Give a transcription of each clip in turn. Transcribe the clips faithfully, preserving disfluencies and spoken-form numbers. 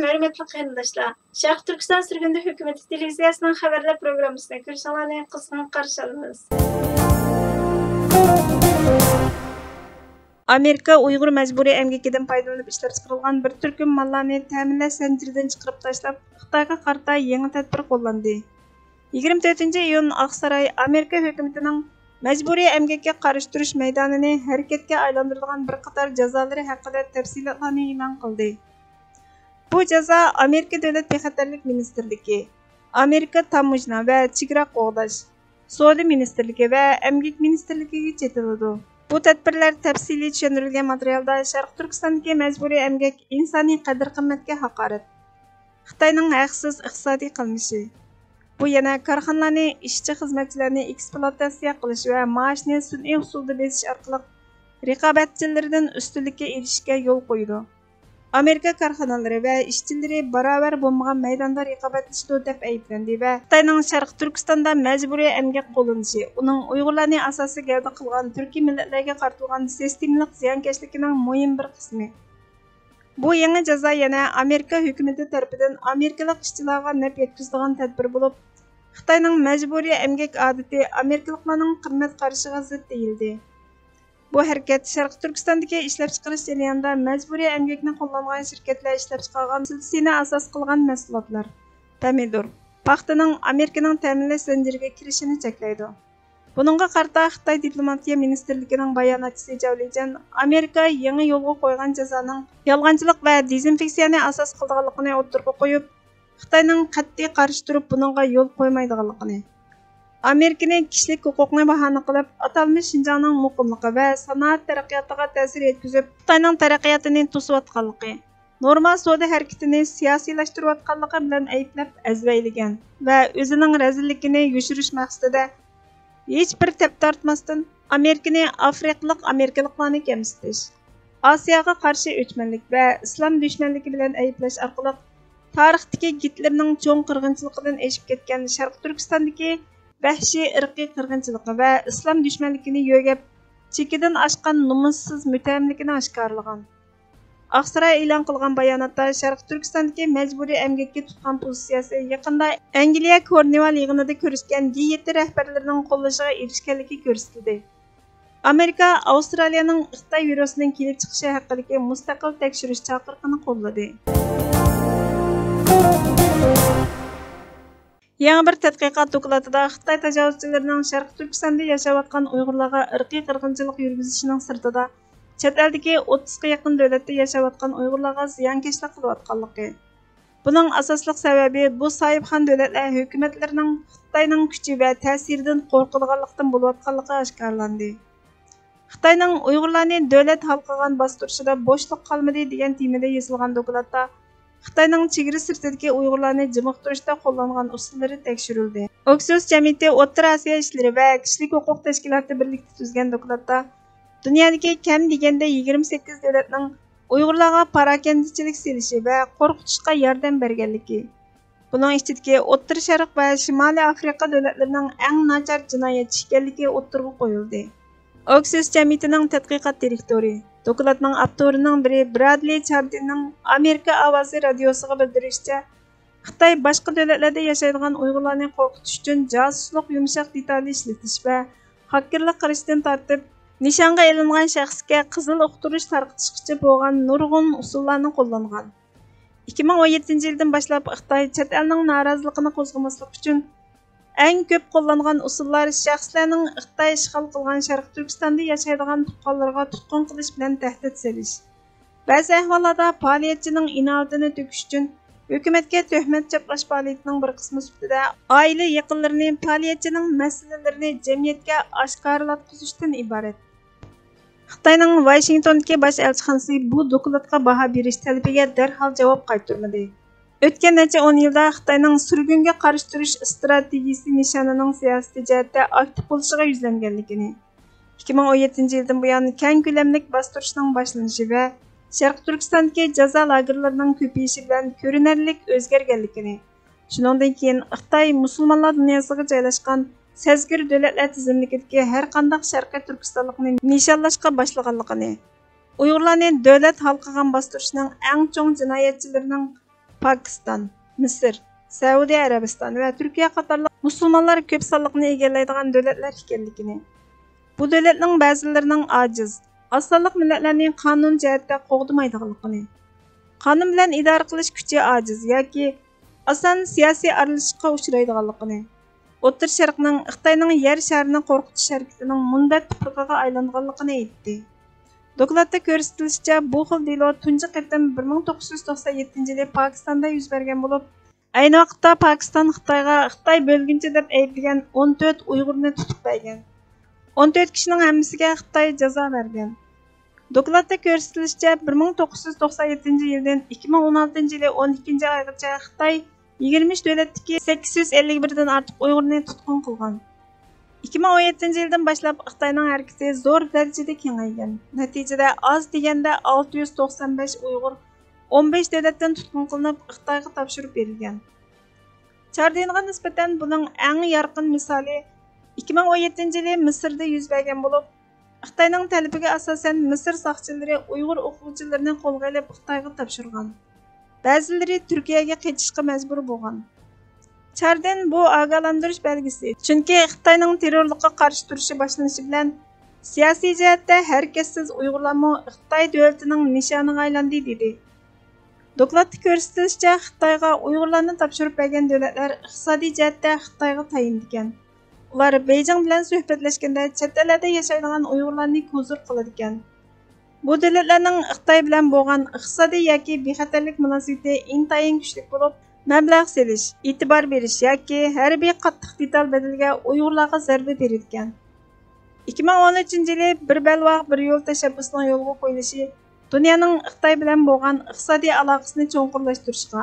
ھۆرمەتلىك قېرىنداشلار، شەرقىي تۈركىستان سۈرگۈندە ھۆكۈمىتى تېلېۋىزىيەسىنىڭ خەۋەرلەر پروگراممىسىنى كۆرۈشۈڭلارنى قىزغىن قارشى ئالىمىز. ئامېرىكا ئۇيغۇر مەجبۇرىي ئەمگىكىدىن پايدىلىنىپ ئىشلەپچىقىرىلغان بىر تۈركۈم ماللارنى تەمىنلەش زەنجىرىدىن چىقىرىپ تاشلاپ، خىتايغا قارىتا يېڭى تەدبىر قوللاندى. يىگىرمە تۆتىنچى ئىيۇن ئاقساراي ئامېرىكا ھۆكۈمىتىنىڭ مەجبۇرىي ئەمگەككە قارشى تۇرۇش مەيدانىنى ھەرىكەتكە ئايلاندۇرىدىغان بىر قاتار جازالىرى ھەققىدە تەپسىلاتلارنى ئېلان قىلدى. بۇ جازا ئامېرىكا دۆلەت بىخەتەرلىك مىنىستىرلىكى، ئامېرىكا تاموژنا ۋە چېگرا قوغداش، سودا مىنىستىرلىكى ۋە ئەمگەك مىنىستىرلىكىگە چېتىلىدۇ. بۇ تەدبىرلەر تەپسىلىي چۈشەندۈرۈلگەن ماتېرىيالدا شەرقىي تۈركىستاندىكى مەجبۇرىي ئەمگەك ئىنسانىي قەدىر-قىممەتكە ھاقارەت، خىتاينىڭ ھەقسىز ئىقتىسادىي قىلمىشى، بۇ يەنە كارخانىلارنى ئىشچى-خىزمەتچىلەرنى ئېكسپلۇئاتاتسىيە قىلىش ۋە مائاشنى سۈنئىي ئۇسۇلدا بېسىش ئارقىلىق رىقابەتچىلىرىدىن ئۈستۈنلۈككە ئېرىشىشكە يول قويىدۇ. ئامېرىكا كارخانىلىرى ۋە ئىشچىلىرى باراۋەر بولمىغان مەيداندا رىقابەتلىشىدۇ دەپ ئەيىبلەندى ۋە خىتاينىڭ شەرقىي تۈركىستاندا مەجبۇرىي ئەمگەك قوللىنىشى ئۇنىڭ ئۇيغۇرلارنى ئاساسىي گەۋدە قىلغان تۈركىي مىللەتلەرگە قارىتىلغان سىستېمىلىق زىيانكەشلىكىنىڭ مۇھىم بىر قىسمى. بۇ يېڭى جازا يەنە ئامېرىكا ھۆكۈمىتى تەرىپىدىن ئامېرىكىلىق ئىشچىلارغا نەپ يەتكۈزىدىغان تەدبىر بولۇپ، خىتاينىڭ مەجبۇرىي ئەمگەك ئادىتى ئامېرىكىلىقلارنىڭ قىممەت قارىشىغا زىت دېيىلدى. بۇ ھەرىكەت شەرقىي تۈركىستاندىكى ئىشلەپچىقىرىش جەريانىدا مەجبۇرىي ئەمگەكنى قوللانغان شىركەتلەر ئىشلەپچىقارغان سىلىسىنى ئاساس قىلغان مەھسۇلاتلار، پەمىدۇر، پاختىنىڭ ئامېرىكىنىڭ تەمىنلەش زەنجىرىگە كىرىشىنى چەكلەيدۇ. بۇنىڭغا قارىتا خىتاي دىپلوماتىيە مىنىستىرلىكىنىڭ باياناتچىسى جاۋ لىجيەن ئامېرىكا يېڭى يولغا قويغان جازانىڭ يالغانچىلىق ۋە دېزىنفېكسىيەنى ئاساس قىلىدىغانلىقىنى ئوتتۇرىغا قويۇپ، خىتاينىڭ قەتئىي قارشى تۇرۇپ بۇنىڭغا يول قويمايدىغانلىقىنى، ئامېرىكىنى كىشىلىك ھوقۇقنى باھانە قىلىپ، ئاتالمىش شىنجاڭنىڭ مۇقىملىقى ۋە سانائەت تەرەققىياتىغا تەسىر يەتكۈزۈپ، خىتاينىڭ تەرەققىياتىنى توسۇۋاتقانلىقى، نورمال سودا ھەرىكىتىنى سىياسىيلاشتۇرۇۋاتقانلىقى بىلەن ئەيىبلەپ ئەزۋەيلىگەن ۋە ئۆزىنىڭ رەزىللىكىنى يوشۇرۇش مەقسىتىدە ھېچبىر تەپ تارتماستىن ئامېرىكىنى ئافرىقىلىق ئامېرىكىلىقلارنى كەمسىتىش، ئاسىياغا قارشى ئۆچمەنلىك ۋە ئىسلام دۈشمەنلىكى بىلەن ئەيىبلەش ئارقىلىق تارىختىكى گىتلېرنىڭ چوڭ قىرغىنچىلىقىدىن ئېشىپ كەتكەن شەرقىي تۈركىستاندىكى ۋەھشىي ئىرقىي قىرغىنچىلىقى ۋە ئىسلام دۈشمەنلىكىنى يۆگەپ، چېكىدىن ئاشقان نومۇسسىز مۇتتەھەملىكىنى ئاشكارىلىغان. ئاقساراي ئېلان قىلغان باياناتتا شەرقىي تۈركىستاندىكى مەجبۇرىي ئەمگەككە تۇتقان پوزىتسىيەسى يېقىندا ئەنگلىيە كورنۋال يىغىنىدا كۆرۈشكەن جى يەتتە رەھبەرلىرىنىڭ قوللىشىغا ئېرىشكەنلىكى كۆرسىتىلدى. ئامېرىكا ئاۋسترالىيەنىڭ خىتاي ۋىرۇسىنىڭ كېلىپ چىقىشى ھەققىدىكى مۇستەقىل تەكشۈرۈش چاقىرىقىنى قوللىدى. يېڭى بىر تەتقىقات دوكلاتىدا خىتاي تاجاۋۇزچىلىرىنىڭ شەرقىي تۈركىستاندا ياشاۋاتقان ئۇيغۇرلارغا ئىرقىي قىرغىنچىلىق يۈرگۈزۈشىنىڭ سىرتىدا، چەت ئەلدىكى ئوتتۇزغا يېقىن دۆلەتتە ياشاۋاتقان ئۇيغۇرلارغا زىيانكەشلىك قىلىۋاتقانلىقى، بۇنىڭ ئاساسلىق سەۋەبى بۇ ساھىبخان دۆلەتلەر ھۆكۈمەتلىرىنىڭ خىتاينىڭ كۈچى ۋە تەسىرىدىن قورقىدىغانلىقتىن بولۇۋاتقانلىقى ئاشكارىلاندى. خىتاينىڭ ئۇيغۇرلارنى دۆلەت ھالقىغان باستۇرۇشىدا بوشلۇق قالمىدى دېگەن تېمىدا يېزىلغان دوكلاتتا خىتاينىڭ چېگرا سىرتىدىكى ئۇيغۇرلارنى جىمىقتۇرۇشتا قوللانغان ئۇسۇللىرى تەكشۈرۈلدى. ئوكسىيۇس جەمئىيىتى ئوتتۇرا ئاسىيا ئىشلىرى ۋە كىشىلىك ھوقۇق تەشكىلاتى بىرلىكتە تۈزگەن دوكلاتتا، دۇنيادىكى كەم دېگەندە يىگىرمە سەككىز دۆلەتنىڭ ئۇيغۇرلارغا پاراكەندىچىلىك سېلىشى ۋە قورقۇتۇشقا ياردەم بەرگەنلىكى، بۇنىڭ ئىچىدىكى ئوتتۇرا شەرق ۋە شىمالىي ئافرىقا دۆلەتلىرىنىڭ ئەڭ ناچار جىنايەتچى ئىكەنلىكى ئوتتۇرىغا قويۇلدى. ئوكسىيۇس جەمئىيىتىنىڭ تەتقىقات دىرېكتورى، دوكلاتنىڭ ئاپتورىنىڭ بىرى برادلى چاردىننىڭ ئامېرىكا ئاۋازى رادىيوسىغا بىلدۈرۈشىچە، خىتاي باشقا دۆلەتلەردە ياشايدىغان ئۇيغۇرلارنى قورقۇتۇش ئۈچۈن جاسۇسلۇق يۇمشاق دېتالى ئىشلىتىش ۋە خاككېرلىق قىلىشتىن تارتىپ، نىشانغا ئېلىنغان شەخسكە قىزىل ئۇقتۇرۇش تارقىتىشقىچە بولغان نۇرغۇن ئۇسۇللارنى قوللانغان. ئىككى مىڭ ئون يەتتىنچى يىلدىن باشلاپ خىتاي چەت ئەلنىڭ نارازىلىقىنى قوزغىماسلىق ئۈچۈن ئەڭ كۆپ قوللانغان ئۇسۇللار شەخسلەرنىڭ خىتاي ئىشغال قىلغان شەرقىي تۈركىستاندا ياشايدىغان تۇغقانلىرىغا تۇتقۇن قىلىش بىلەن تەھدىت سېلىش، بەزى ئەھۋاللاردا پائالىيەتچىنىڭ ئىناۋىتىنى تۆكۈش ئۈچۈن ھۆكۈمەتكە تۆھمەت چاپلاش پائالىيىتىنىڭ بىر قىسمى سۈپىتىدە ئائىلە يېقىنلىرىنى پائالىيەتچىنىڭ مەسىلىلىرىنى جەمئىيەتكە ئاشكارىلاتقۇزۇشتىن ئىبارەت. خىتاينىڭ ۋاشىنگتوندىكى باش ئەلچىخانىسى بۇ دوكلاتقا باھا بېرىش تەلىپىگە دەرھال جاۋاب قايتۇرمىدى. ئۆتكەن نەچچە ئون يىلدا خىتاينىڭ سۈرگۈنگە قارشى تۇرۇش ئىستراتېگىيىسى نىشانىنىڭ سىياسىتى جەھەتتە ئاكتىپ بولۇشىغا يۈزلەنگەنلىكىنى، ئىككى مىڭ ئون يەتتىنچى يىلدىن بۇيان كەڭ كۆلەملىك باستۇرۇشنىڭ باشلىنىشى ۋە شەرقىي تۈركىستاندىكى جازا لاگېرلىرىنىڭ كۆپىيىشى بىلەن كۆرۈنەرلىك ئۆزگەرگەنلىكىنى، شۇنىڭدىن كېيىن خىتاي مۇسۇلمانلار دۇنياسىغا جايلاشقان سەزگۈر دۆلەتلەر تىزىملىكىدىكى ھەرقانداق شەرقىي تۈركىستانلىقنى نىشانلاشقا باشلىغانلىقىنى، ئۇيغۇرلارنى دۆلەت ھالقىغان باستۇرۇشنىڭ ئەڭ چوڭ جىنايەتچىلىرىنىڭ پاكىستان، مىسىر، سەئۇدى ئەرەبىستان ۋە تۈركىيە قاتارلىق مۇسۇلمانلار كۆپ سانلىقنى ئىگىلەيدىغان دۆلەتلەر ئىكەنلىكىنى، بۇ دۆلەتنىڭ بەزىلىرىنىڭ ئاجىز، ئاز سانلىق مىللەتلەرنى قانۇن جەھەتتە قوغدىمايدىغانلىقىنى، قانۇن بىلەن ئىدارە قىلىش كۈچى ئاجىز ياكى ئاسان سىياسىي ئارىلىشىشقا ئۇچرايدىغانلىقىنى، ئوتتۇرا شەرقنىڭ خىتاينىڭ يەر شارىنى قورقۇتۇش ھەرىكىتىنىڭ مۇنبەت تۇپرىقىغا ئايلانغانلىقىنى ئېيتتى. دوكلاتتا كۆرسىتىلىشىچە، بۇ خىل دېلو تۇنجى قېتىم بىر مىڭ توققۇز يۈز توقسان يەتتىنچى يىلى پاكىستاندا يۈز بەرگەن بولۇپ، ئەينى ۋاقىتتا پاكىستان خىتايغا خىتاي بۆلگۈنچى دەپ ئەيىبلىگەن ئون تۆت ئۇيغۇرنى تۇتۇپ بەرگەن. ئون تۆت كىشىنىڭ ھەممىسىگە خىتاي جازا بەرگەن. دوكلاتتا كۆرسىتىلىشىچە، بىر مىڭ توققۇز يۈز توقسان يەتتىنچى يىلدىن ئىككى مىڭ ئون ئالتىنچى يىلى ئون ئىككىنچى ئايغىچە خىتاي يىگىرمە ئۈچ دۆلەتتىكى سەككىز يۈز ئەللىك بىردىن ئارتۇق ئۇيغۇرنى تۇتقۇن قىلغان. ئىككى مىڭ ئون يەتتىنچى يىلدىن باشلاپ خىتاينىڭ ھەرىكىتى زور دەرىجىدە كېڭەيگەن. نەتىجىدە ئاز دېگەندە ئالتە يۈز توقسان بەش ئۇيغۇر ئون بەش دۆلەتتىن تۇتقۇن قىلىنىپ، خىتايغا تاپشۇرۇپ بېرىلگەن. چاردىنغا نىسبەتەن بۇنىڭ ئەڭ يارقىن مىسالى ئىككى مىڭ ئون يەتتىنچى يىلى مىسىردا يۈز بەرگەن بولۇپ، خىتاينىڭ تەلىپىگە ئاساسەن، مىسىر ساقچىلىرى ئۇيغۇر ئوقۇغۇچىلىرىنى قولغا ئېلىپ، خىتايغا تاپشۇرغان. بەزىلىرى تۈركىيەگە قېچىشقا مەجبۇر بولغان. چاردىن بۇ ئاگاھلاندۇرۇش بەلگىسى، چۈنكى خىتاينىڭ تېررورلۇققا قارشى تۇرۇشى باشلىنىشى بىلەن، سىياسىي جەھەتتە ھەرىكەتسىز ئۇيغۇرلارمۇ خىتاي دۆلىتىنىڭ نىشانىغا ئايلاندى، دېدى. دوكلاتتا كۆرسىتىلىشىچە، خىتايغا ئۇيغۇرلارنى تاپشۇرۇپ بەرگەن دۆلەتلەر ئىقتىسادىي جەھەتتە خىتايغا تايىنىدىكەن. ئۇلار بېيجىڭ بىلەن سۆھبەتلەشكەندە، چەت ئەللەردە ياشايدىغان ئۇيغۇرلارنى ھۇزۇر قىلىدىكەن. بۇ دۆلەتلەرنىڭ خىتاي بىلەن بولغان ئىقتىسادىي ياكى بىخەتەرلىك مۇناسىۋىتى ئىنتايىن كۈچلۈك بولۇپ، مەبلەغ سېلىش، ئېتىبار بېرىش ياكى ھەربىي قاتتىق دېتال بەدىلىگە ئۇيغۇرلارغا زەربە بېرىدىكەن. ئىككى مىڭ ئون ئۈچىنچى يىلى بىر بەلباغ، بىر يول تەشەببۇسىنىڭ يولغا قويۇلۇشى دۇنيانىڭ خىتاي بىلەن بولغان ئىقتىسادىي ئالاقىسىنى چوڭقۇرلاشتۇرۇشقا،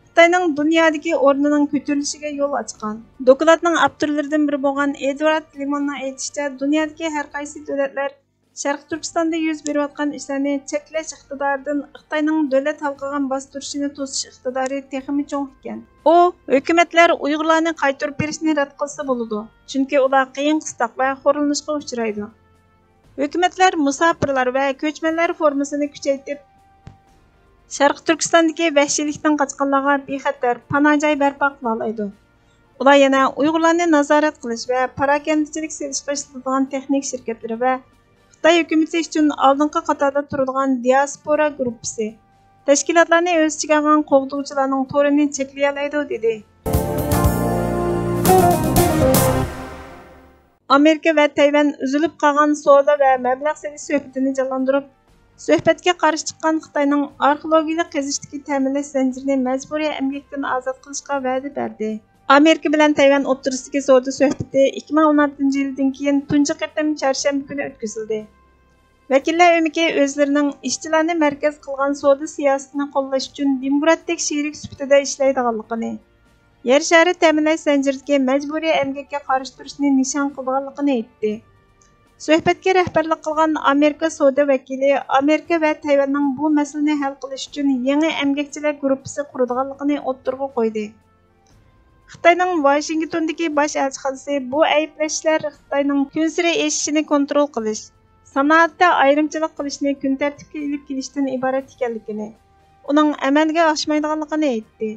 خىتاينىڭ دۇنيادىكى ئورنىنىڭ كۆتۈرۈلۈشىگە يول ئاچقان. دوكلاتنىڭ ئاپتورلىرىدىن بىرى بولغان ئېدۋارد لېموننىڭ ئېيتىشىچە، دۇنيادىكى ھەر قايسى دۆلەتلەر شەرقىي تۈركىستاندا يۈز بېرىۋاتقان ئىشلارنى چەكلەش ئىقتىدارىدىن خىتاينىڭ دۆلەت ھالقىغان باستۇرۇشىنى توسۇش ئىقتىدارى تېخىمۇ چوڭ ئىكەن. ئۇ، ھۆكۈمەتلەر ئۇيغۇرلارنى قايتۇرۇپ بېرىشنى رەت قىلسا بولىدۇ، چۈنكى ئۇلار قىيىن قىستاق ۋە خورلىنىشقا ئۇچرايدۇ. ھۆكۈمەتلەر مۇساپىرلار ۋە كۆچمەنلەر فورمىسىنى كۈچەيتىپ، شەرقىي تۈركىستاندىكى ۋەھشىيلىكتىن قاچقانلارغا بىخەتەر پاناھ جاي بەرپا قىلالايدۇ. ئۇلار يەنە ئۇيغۇرلارنى نازارەت قىلىش ۋە پاراكەندىچىلىك سېلىشقا ئىشلىتىدىغان تېخنىك شىركەتلىرى ۋە خىتاي ھۆكۈمىتى ئۈچۈن ئالدىنقى قاتاردا تۇرىدىغان دىئاسپورا گۇرۇپپىسى، تەشكىلاتلارنى ئۆز ئىچىگە ئالغان قوغدىغۇچىلارنىڭ تورىنى چەكلىيەلەيدۇ، دېدى. ئامېرىكا ۋە تەيۋەن ئۈزۈلۈپ قالغان سودا ۋە مەبلەغ سېلىش سۆھبىتىنى جانلاندۇرۇپ، سۆھبەتكە قارشى چىققان خىتاينىڭ ئارخېئولوگىيەلىك قېزىشتىكى تەمىنلەش زەنجىرىنى مەجبۇرىي ئەمگەكتىن ئازاد قىلىشقا ۋەدە بەردى. ئامېرىكا بىلەن تەيۋەن ئوتتۇرىسىدىكى سودا سۆھبىتى ئىككى مىڭ ئون ئالتىنچى يىلدىن كېيىن تۇنجى قېتىم چارشەنبە كۈنى ئۆتكۈزۈلدى. ۋەكىللەر ئۆمىكى ئۆزلىرىنىڭ ئىشچىلارنى مەركەز قىلغان سودا سىياسىتىنى قوللاش ئۈچۈن دېموكراتىك شېرىك سۈپىتىدە ئىشلەيدىغانلىقىنى، يەر شارى تەمىنلەش زەنجىرىدىكى مەجبۇرىي ئەمگەككە قارشى تۇرۇشنى نىشان قىلىدىغانلىقىنى ئېيتتى. سۆھبەتكە رەھبەرلىك قىلغان ئامېرىكا سودا ۋەكىلى ئامېرىكا ۋە تەيۋەننىڭ بۇ مەسىلىنى ھەل قىلىش ئۈچۈن يېڭى ئەمگەكچىلەر گۇرۇپپىسى قۇرىدىغانلىقىنى ئوتتۇرىغا قويدى. خىتاينىڭ ۋاشىنگتوندىكى باش ئەلچىخانىسى بۇ ئەيىبلەشلەر خىتاينىڭ كۈنسېرى ئېشىشىنى كونترول قىلىش، سانائەتتە ئايرىمچىلىق قىلىشنى كۈن تەرتىپكە ئېلىپ كېلىشتىن ئىبارەت ئىكەنلىكىنى، ئۇنىڭ ئەمەلگە ئاشمايدىغانلىقىنى ئېيتتى.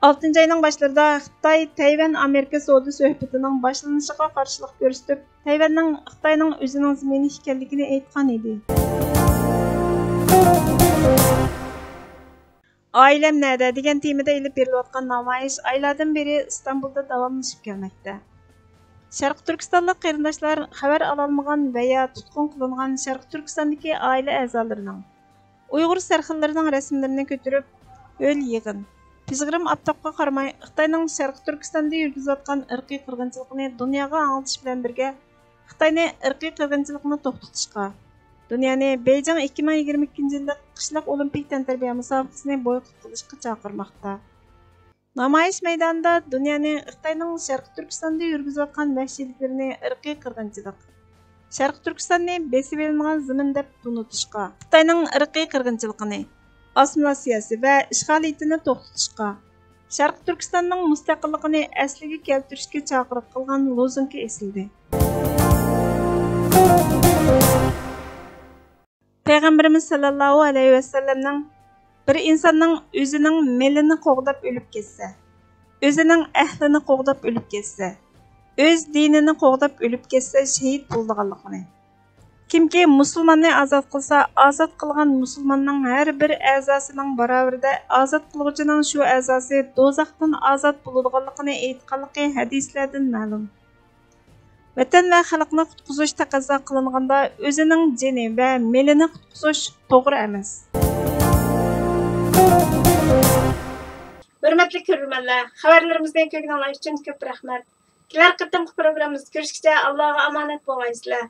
ئالتىنچى ئاينىڭ باشلىرىدا خىتاي تەيۋەن ئامېرىكا سودا سۆھبىتىنىڭ باشلىنىشىغا قارشىلىق كۆرسىتىپ، تەيۋەننىڭ خىتاينىڭ ئۆزىنىڭ زېمىنى ئىكەنلىكىنى ئېيتقان ئىدى. ئائىلەم نەدە؟ دېگەن تېمىدا ئېلىپ بېرىلىۋاتقان نامايىش ئايلاردىن بېرى ئىستانبۇلدا داۋاملىشىپ كەلمەكتە. شەرقىي تۈركىستانلىق قېرىنداشلار خەۋەر ئالالمىغان ۋە يا تۇتقۇن قىلىنغان شەرقىي تۈركىستاندىكى ئائىلە ئەزالىرىنىڭ، ئۇيغۇر سەرخىللىرىنىڭ رەسىملىرىنى كۆتۈرۈپ، ھۆل يىغىن، پىژغىرىم ئاپتاپقا قارىماي، خىتاينىڭ شەرقىي تۈركىستاندا يۈرگۈزۈۋاتقان ئىرقىي قىرغىنچىلىقىنى دۇنياغا ئاڭلىتىش بىلەن بىرگە، خىتاينى ئىرقىي قىرغىنچىلىقنى توختىتىشقا، دۇنيانى بېيجىڭ ئىككى مىڭ يىگىرمە ئىككىنچى يىللىق قىشلىق ئولىمپىك تەنتەربىيە مۇسابىقىسىنى بويكوت قىلىشقا چاقىرماقتا. نامايىش مەيدانىدا دۇنيانى خىتاينىڭ شەرقىي تۈركىستاندا يۈرگۈزۈۋاتقان ۋەھشىيلىكلىرىنى ئىرقىي قىرغىنچىلىق، شەرقىي تۈركىستاننى بېسىۋېلىنغان زېمىن دەپ تونۇتۇشقا، خىتاينىڭ ئىرقىي قىرغىنچىلىقىنى، ئاسسىمىلياتسىيەسى ۋە ئىشغالىيىتىنى توختىتىشقا، شەرقىي تۈركىستاننىڭ مۇستەقىللىقىنى ئەسلىگە كەلتۈرۈشكە چاقىرىق قىلغان لوزۇنكا ئېسىلدى. پەيغەمبىرىمىز سەللەللاھۇ ئەلەيھى ۋەسەللەمنىڭ بىر ئىنساننىڭ ئۆزىنىڭ مېلىنى قوغداپ ئۆلۈپ كەتسە، ئۆزىنىڭ ئەھلىنى قوغداپ ئۆلۈپ كەتسە، ئۆز دىنىنى قوغداپ ئۆلۈپ كەتسە شېھىت بولىدىغانلىقىنى، كىمكى مۇسۇلماننى ئازاد قىلسا، ئازاد قىلغان مۇسۇلماننىڭ ھەر بىر ئەزاسىنىڭ باراۋىرىدە ئازاد قىلغۇچىنىڭ شۇ ئەزاسى دوزاختىن ئازاد بولىدىغانلىقىنى ئېيتقانلىقى ھەدىسلەردىن مەلۇم. ۋەتەن ۋە خەلقنى قۇتقۇزۇش تەقەززا قىلىنغاندا، ئۆزىنىڭ جېنى ۋە مېلىنى قۇتقۇزۇش توغرا ئەمەس. ھۆرمەتلىك كۆرۈرمەنلەر، خەۋەرلىرىمىزنى كۆرگىنىڭلار ئۈچۈن كۆپ رەھمەت. كېلەر قېتىمقى پروگراممىمىزدا كۆرۈشكىچە ئاللاغا ئامانەت بولغايسىلەر.